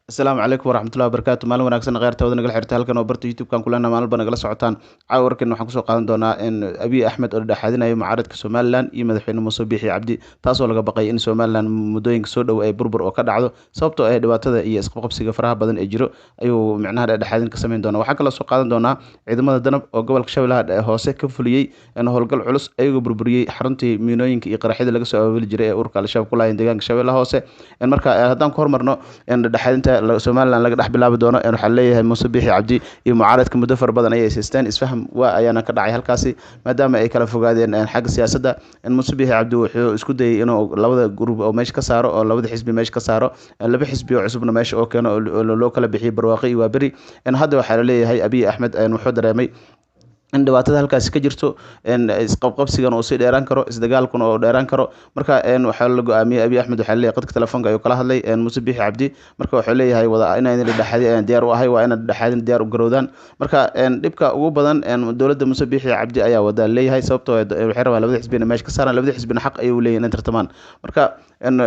Asalaamu calaykum waraxmatullahi wabarakaatu. Maalin wanaagsan, kheyrtooda nagala xirta halkan oo barta YouTube-kan kulena maalinba nagala socotaan. Caawa warkan waxaan kusoo qaadan doonaa in Abiy Axmed oo dhexaadinayo mucaaradka Somalilan iyo madaxweyne Muuse Biixi Cabdi, taasoo laga baqay in Somalilan muddooyinka soo dhow ay burbur oo ka dhacdo, sababtoo ah dhibaatada iyo isqabqabsiga faraha badan ee jiro ayuu micnaha dhexdhexaadin ka sameyn doona. Waxaa kaloo soo qaadan doonaa ciidamada Danab oo gobolka Shabeellaha Hoose ka fuliyey howlgal culus, ayagoo burburiyey xaruntii miinooyinka iyo qaraxyada laga soo abaabuli jiray ee ururka Al-Shabaab ku lahayn deegaanka Shabeellaha Hoose. Marka haddaan ku hormarno dhexdhexaadinta Somalilan laga dhex bilaabi doono, waxaa leeyahay Muuse Biixi Cabdi iyo mucaaradka muddo fara badan ayay haysteen, isfaham waa ayaana ka dhacay halkaasi, maadaama ay kala fogaadeen xagga siyaasadda. Muuse Biixi Cabdi wuxuu isku dayay inuu labada group oo meesha ka saaro, oo labada xisbi meesha ka saaro, laba xisbi oo cusubna meesha oo keeno oo loo kala bixiyay Barwaaqo iyo Waaberi. Hadda waxaa laleeyahay Abiy Axmed wuxuu dareemay in dhibaatada halkaasi ka jirto, isqabqabsigan uu sii dheeraan karo, isdagaalkuna oo dheeraan karo. Marka waxaa la go-aamiyey, Abiy Axmed waxaa leeyahay qadka telefoonka ayuu kala hadlay Muuse Biixi Cabdi. Marka wuxuu leeyahay wada inaan dhexdhexaadi ayaan diyaar u ahay, waa inaad dhexdhexaadin diyaar u garowdaan. Marka dhibka ugu badan dowladda Muuse Biixi Cabdi ayaa wada leeyahay, sababtoo waxay rabaan labada xisbina meesha ka saaraan, labada xisbina xaq ayay u leeyihin inay tartamaan. Marka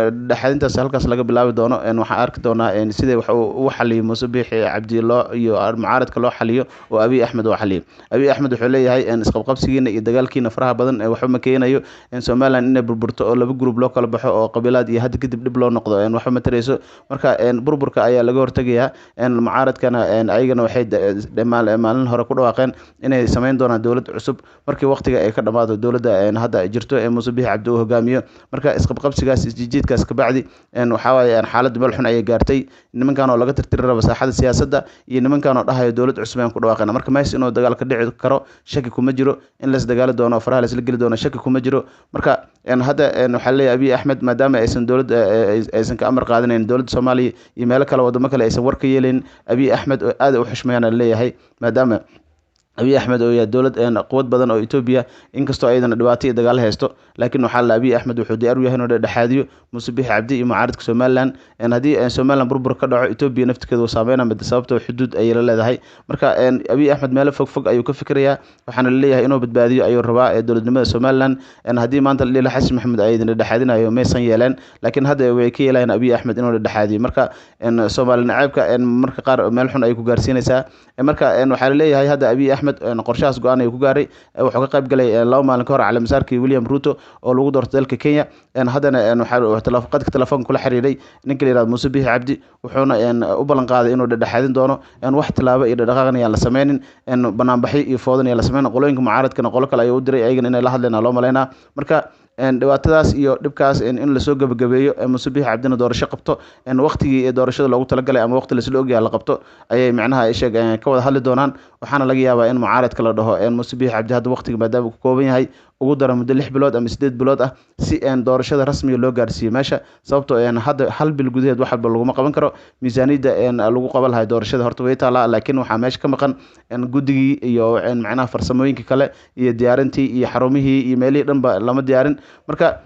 dhexdhexaadintaas halkaas laga bilaabi doono, waxaan arki doonaa sida wax uu xaliyo Muuse Biixi Cabdi loo iyo mucaaradka loo xaliyo oo Abiy Axmed oo xaliyo. Abiy Axmed wuxuu leeyahay isqabqabsigiina iyo dagaalkiina faraha badan waxba ma keenayo. Somaliland inay burburto oo laba group loo kala baxo oo qabiilaad iyo hadda kadib dhib loo noqdo waxba ma tarayso. Marka burburka ayaa laga hortegayaa. Mucaaradkana ayagana waxay maalin hore ku dhawaaqeen inay sameyn doonaan dowlad cusub markii waqtiga ay ka dhamaado dowladda hadda jirto ee Muuse Biixi Cabdi uu hogaamiyo. Marka isqabqabsigaas, isjijiidkaas kabacdi, waxaa waaye xaaladda meel xun ayay gaartay, nimankan oo laga tirtiri rabo saaxada siyaasadda iyo nimankan oo dhahayo dowlad cusub ayaan ku dhawaaqayna. Marka meesha inuu dagaal ka dhici karo shaki kuma jiro, in las dagaali doono oo faraha laisla geli doono shaki kuma jiro. Marka hadda waxaa leeyahay Abiy Axmed, maadaama aysan dowladda aysan ka amar qaadanayn dowladda Soomaaliya iyo meelo kale, wadamo kale aysan war ka yeelayn, Abiy Axmed oo aad u xushmeeyaan leeyahay, maadaama Abiy Axmed oo yahay dowlad quwad badan oo Etoobiya, inkastoo ayadana dhibaato iyo dagaal haysto, laakiin waxaa la Abiy Axmed wuxuu diyaar u yahay inuu dhexdhexaadiyo Muuse Biixi Cabdi iyo mucaaradka Somaliland. Haddii Somaliland burbur ka dhaco, Etoobiya naftigeeda wuu saameynaa, sababtoo xuduud ayay la leedahay. Marka Abiy Axmed meelo fog fog ayuu ka fikirayaa, waxaana laleeyahay inuu badbaadiyo ayuu rabaa ee dowladnimada Somaliland. Haddii maanta la dhihi Xasan Maxamed ay idin dhexdhexaadinayo, maysan yeeleen, laakiin hadda way ka yeelayaan Abiy Axmed inuu dhexdhexaadiyo. Marka Soomaali naceebka marka qaar meel xun ayay ku gaarsiinaysaa. Marka waxaa laleeyahay hadda Abiy Axmed qorshahaas go-aan ayuu ku gaaray. Wuxuu ka qayb galay 2 maalin ka hor caleemasaarkii William Ruto oo lagu doortay dalka Kenya. Haddana waxaa qadka telefoonka kula xiriiray ninka la yihahdo Muuse Biixi Cabdi, wuxuuna u ballan qaaday inuu dhexdhexaadin doono. Wax tilaabo iyo dhaqdhaqaaqna yaan la sameynin, banaanbaxyo iyo foodan yaan la sameynin. Qolooyinka mucaaradkana qolo kale ayuu u diray, ayagana inay la hadleen loo malaynaa. Marka dhibaatadaas iyo dhibkaas in lasoo gebagabeeyo, Muuse Biixi Cabdina doorasho qabto waqtigii ee doorashada loogu talagalay ama waqti laisla ogyahay la qabto ayay micnaha sheeg ka wada hadli doonaan. Waxaana laga yaabaa in mucaaradka la dhaho Muuse Biixi Cabdi hadda waqtiga maadaama uu ka kooban yahay ugu dara muddo 6 bilood ama 8 bilood ah, si doorashada rasmiga loo gaarsiiyo meesha, sababtoo hadda hal bil gudaheed wax walba laguma qaban karo. Miisaaniyadda lagu qaban lahay doorashada horta way taalaa, laakiin waxaa meesha ka maqan guddigii iyo macnaha farsamooyinka kale iyo diyaarintii iyo xarumihii iyo meelihii dhanba lama diyaarin. Marka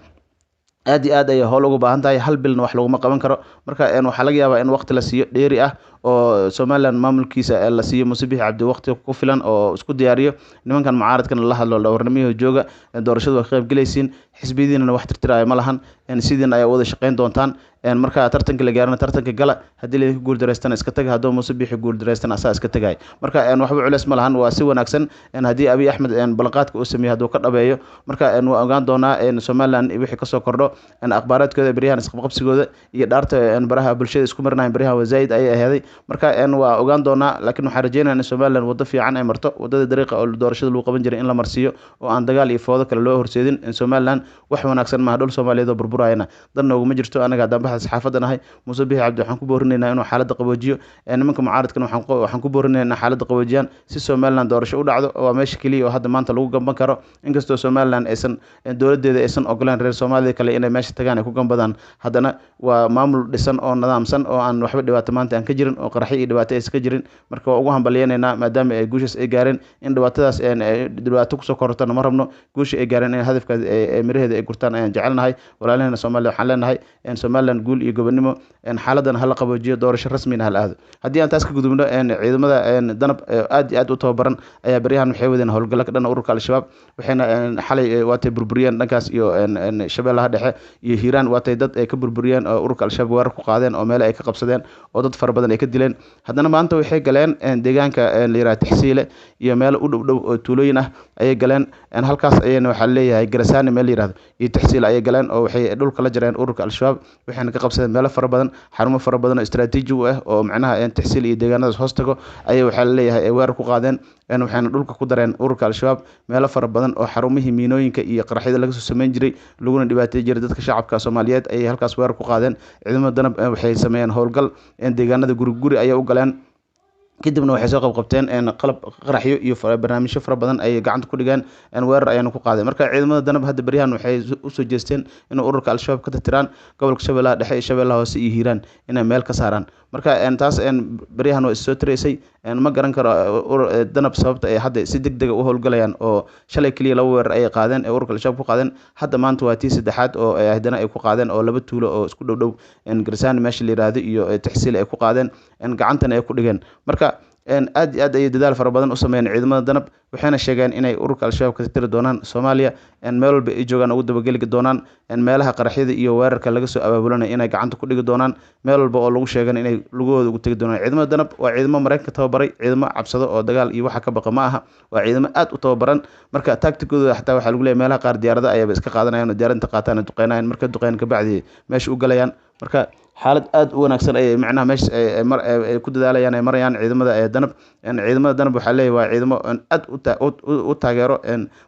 aad iyo aad ayay howl ugu baahan tahay, hal bilna wax laguma qaban karo. Marka waxaa laga yaabaa in waqti la siiyo dheeri ah oo Somaliland maamulkiisa la siiyo Muuse Biixi Cabdi waqti ku filan oo isku diyaariyo, nimankan mucaaradkana la hadlo, dhawarnimihii jooga, doorashadu waa ka qayb galaysiin, xisbiyadiinana wax tirtiraayo ma lahan, sidiina ayaa wada shaqeyn doontaan. Marka tartanka la gaarana tartanka gala, haddii laydinka guuldareystana iska taga, hadduu Muuse Biixi guuldareystana asaa iska tagay. Marka waxba culeys ma lahan, waa si wanaagsan haddii Abiy Axmed ballanqaadka uu sameeyey hadduu ka dhabeeyo. Marka waa ogaan doonaa Somaliland wixii kasoo kordho akhbaaraadkooda beryahan, isqabqabsigooda iyo dhaarta baraha bulshada isku marinayan beryahan waa zaid ayay aheeday. Marka waa ogaan doonaa, laakiin waxaan rajeynaya in Somaliland waddo fiican ay marto, waddada dariiqa oo doorashada lagu qaban jiray in la marsiiyo oo aan dagaal iyo foodo kale loo horseedin. Somaliland wax wanaagsan maaha, dhul Soomaaliyeed oo burburayana dan nooguma jirto. Anaga haddaan baxda saxaafadda nahay, Muuse Biixi Cabdi waxaan ku boorinaynaa inuu xaaladda qaboojiyo, nimanka mucaaradkana waxaan ku boorinaynaa inay xaaladda qaboojiyaan si Somaliland doorasho u dhacdo. Waa meesha keliya oo hadda maanta lagu gamban karo, inkastoo Somaliland aysan dowladdeeda aysan ogoleen reer Soomaalida kale inay meesha tagaan ay ku gambadaan, haddana waa maamul dhisan oo nidaamsan oo aan waxba dhibaato maanta aan ka jirin oo qaraxyo iyo dhibaato aysan ka jirin. Marka waa ugu hambalyeynaynaa maadaama ay guushaas ay gaareen. In dhibaatadaas dhibaato kusoo korortana ma rabno, guusha ay gaareen in hadafkaas miraheeda ay gurtaan ayaan jecelnahay. Walaalahena Soomaaliya waxaan leenahay Somaliland Guul iyo gobonimo. Xaaladan hala qaboojiyo, doorasho rasmina hala aado. Haddii aan taas ka gudubno, ciidamada Danab aad iyo aad u tababaran ayaa beryahan waxay wadeen howlgallo ka dhan ururka Al-Shabaab, waxayna xalay waatay burburiyeen dhankaas iyo Shabeellaha Dhexe iyo Hiiraan. Waatay dad ay ka burburiyeen oo ururka Al-Shabaab weerar ku qaadeen oo meelo ay ka qabsadeen oo dad fara badan ay ka dileen. Haddana maanta waxay galeen deegaanka la yiraahdo Tixsiile iyo meelo u dhow dhow oo tuulooyin ah ayay galeen. Halkaas ayayna waxaa leeyahay Garasaani meel la yirahdo iyo Tixsiile ayay galeen oo waxay dhulka la jareen ururka Al-Shabaab, waxayna ka qabsadeen meelo fara badan, xarumo fara badan oo istaraatiiji u ah oo macnaha Tixsiile iyo deegaanadaas hoos tago ayay waxaa leeyahay ay weerar ku qaadeen. Waxayna dhulka ku dareen ururka Al-Shabaab meelo fara badan oo xarumihii miinooyinka iyo qaraxyada laga soo sameyn jiray laguna dhibaateey jiray dadka shacabka Soomaaliyeed ayay halkaas weerar ku qaadeen. Ciidamada Danab waxay sameeyeen howlgal, deegaanada guri guri ayay u galeen, kadibna waxay soo qabqabteen qalab qaraxyo iyo barnaamijyo fara badan ayay gacanta ku dhigeen, weerar ayaana ku qaadeen. Marka ciidamada Danab hadda beryahan waxay usoo jeesteen inuu ururka Al-Shabaab ka tirtiraan gobolka Shabeellaha Dhexe iyo Shabeellaha Hoose iyo Hiiraan, inay meel ka saaraan. Marka taas beryahan waa issoo tiraysay. Ma garan karo Danab sababta ay hadda si deg dega u howlgalayaan, oo shalay keliya 2 weerar ayay qaadeen ee ururka Al-Shabaab ku qaadeen. Hadda maanta waa tii saddexaad oo haddana ay ku qaadeen oo 2 tuulo oo isku dhow dhow, Garsaani meesha la yiraahdo iyo Tixsiil ay ku qaadeen, gacantana ay ku dhigeen. Marka aad iyo aad ayay dadaal fara badan u sameeyeen ciidamada Danab, waxayna sheegeen inay ururka Al-Shabaab ka tirtiri doonaan Soomaaliya, meel walba ay joogaan ugu dabageli doonaan, meelaha qaraxyada iyo weerarka laga soo abaabulanaya inay gacanta ku dhigi doonaan, meel walba oo lagu sheegan inay lugahooda ugu tegi doonaan. Ciidamada Danab waa ciidamo Mareykanka tababaray, ciidamo cabsado oo dagaal iyo waxa ka baqa ma aha, waa ciidamo aad u tababaran. Marka tacticooda xataa waxaa lagu leeyahay meelaha qaar diyaarada ayaaba iska qaadanayaan oo diyaaradda qaataan oo duqeynayaan, marka duqeyn kabacdi meesha u galayaan. Marka xaalad aad u wanaagsan ayay macnaha meesha ay ku dadaalayaan ay marayaan ciidamada Danab. Ciidamada Danab waxaa leeyahay waa ciidamo aad u taageero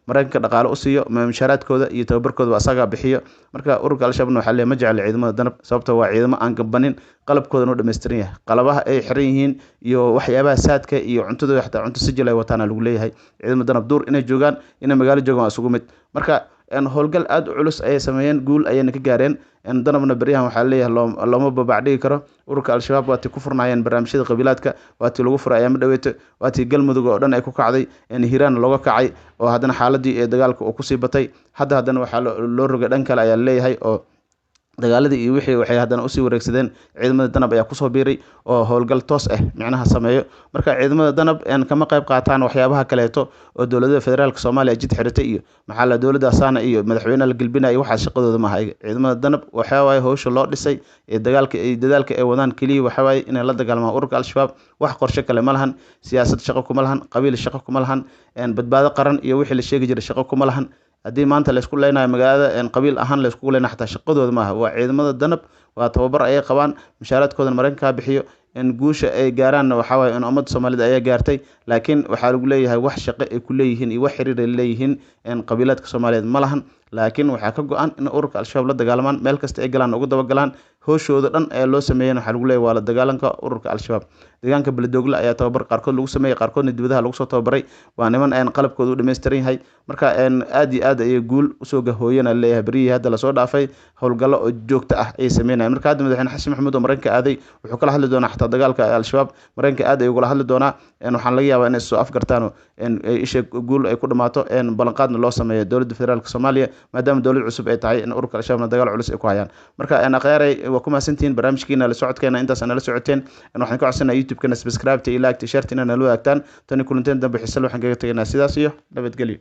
Mareykanka, dhaqaale u siiyo, mushaaraadkooda iyo tababarkooda asagaa bixiyo. Marka ururka Al-Shabaabna waxaa leeyahay ma jecla ciidamada Danab, sababtoo waa ciidamo aan gabanin, qalabkoodana u dhammaystiran yahay, qalabaha ay xiran yihiin iyo waxyaabaha saadka iyo cuntadooda, xataa cunto sijil ay wataana lagu leeyahay. Ciidamada Danab duur inay joogaan, inay magaalo joogaan waa isugu mid. Marka howlgal aad u culus ayay sameeyeen, guul ayayna ka gaareen. Danabna beryahan waxaa leeyahay looma babac dhigi karo ururka Al-Shabaab. Waatii ku furnaayeen barnaamijyada qabiilaadka, waatii lagu furay ayaama dhaweeto, waatii Galmudug oo dhan ay ku kacday, Hiiraan looga kacay, oo haddana xaaladii ee dagaalka uu kusii batay. Hadda haddana waxaa loo rogay dhan kale ayaa leeyahay oo dagaaladii iyo wixii waxay haddana usii wareegsadeen ciidamada Danab ayaa kusoo biiray oo howlgal toos ah micnaha sameeyo. Marka ciidamada Danab kama qayb qaataan waxyaabaha kaleeto oo dowladda federaalka Soomaaliya jid xiratay iyo maxaa la dowladda saana iyo madaxweyne la gelbinaya, waxaas shaqadooda maaha. Ciidamada Danab waxaa waaye howsha loo dhisay ee dagaalka iyo dadaalka ay wadaan keliya waxaa waaye inay la dagaalmaan ururka Al-Shabaab. Wax qorshe kale ma lahan, siyaasad shaqo kuma lahan, qabiil shaqo kuma lahan, badbaado qaran iyo wixii la sheegi jiray shaqo kuma lahan. Haddii maanta laysku leynayo magaalada qabiil ahaan layskugu leynayo xataa shaqadooda maaha. Waa ciidamada Danab, waa tababar ayay qabaan, mushaaraadkoodana Mareykanka bixiyo. Guusha ay gaaraanna waxaa waaye in ummadda Soomaalida ayaa gaartay, laakiin waxaa lagu leeyahay wax shaqo ay ku leeyihiin iyo wax xiriir ay leeyihiin qabiilaadka Soomaaliyeed ma lahan. Laakiin waxaa ka go-an in ururka Al-Shabaab la dagaalamaan, meel kasta ay galaan ugu dabagalaan. Howshooda dhan ee loo sameeyeen waxaa lagu leeyahay waa la dagaalanka ururka Al-Shabaab. Deegaanka Beledoogle ayaa tababar qaarkood lagu sameeyey, qaarkoodna dibadaha lagu soo tababaray. Waa niman qalabkooda u dhammaystiran yahay. Marka aad iyo aad ayay guul usoo gahooyeen leeyahay. Beryihii hadda lasoo dhaafay howlgallo oo joogto ah ayay sameynayaan. Marka hadda madaxweyne Xasan Maxamuud oo Mareykanka aaday wuxuu kala hadli doonaa xataa dagaalka Al-Shabaab, Mareykanka aad ayuu kula hadli doonaa. Waxaan laga yaabaa inay soo afgartaan, isha guul ay ku dhamaato, ballanqaadna loo sameeyo dowladda federaalka Soomaaliya, maadaama dowlad cusub ay tahay in ururka Al-Shabaabna dagaal culus ay ku hayaan. Marka akhyaarey, waa ku mahadsantihiin barnaamijkiina la socodkeena intaas nala socoteen. Waxaan ka codsanaa YouTube-kana subscribe-ta iyo like-ta, share-ta inaa nala wadaagtaan. Tani kulanteen dambe xisal waxaan kaga tegaynaa sidaas iyo nabadgelyo.